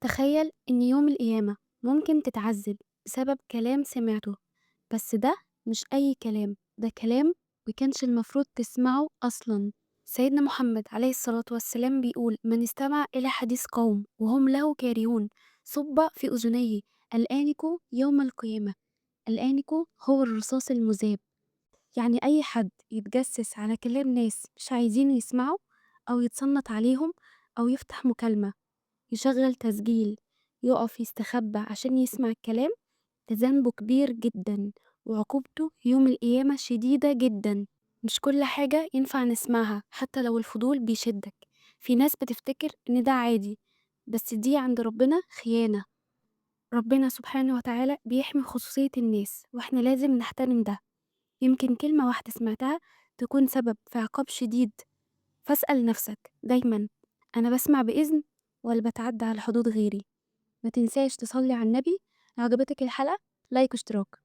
تخيل إن يوم القيامة ممكن تتعذب بسبب كلام سمعته، بس ده مش أي كلام، ده كلام مكانش المفروض تسمعه أصلاً. سيدنا محمد عليه الصلاة والسلام بيقول: من استمع إلى حديث قوم وهم له كارهون صب في أذنيه الآنك يوم القيامة. الآنك هو الرصاص المذاب. يعني أي حد يتجسس على كلام ناس مش عايزين يسمعوا، أو يتصنت عليهم، أو يفتح مكالمة، يشغل تسجيل، يقف يستخبى عشان يسمع الكلام، ده ذنبه كبير جدا وعقوبته يوم القيامة شديدة جدا. مش كل حاجة ينفع نسمعها حتى لو الفضول بيشدك. في ناس بتفتكر إن ده عادي، بس دي عند ربنا خيانة. ربنا سبحانه وتعالى بيحمي خصوصية الناس، وإحنا لازم نحترم ده. يمكن كلمة واحدة سمعتها تكون سبب في عقاب شديد. فاسأل نفسك دايما: أنا بسمع بإذن ولا بتعدى على حدود غيري؟ ما تنساش تصلي على النبي. لو عجبتك الحلقة like واشتراك.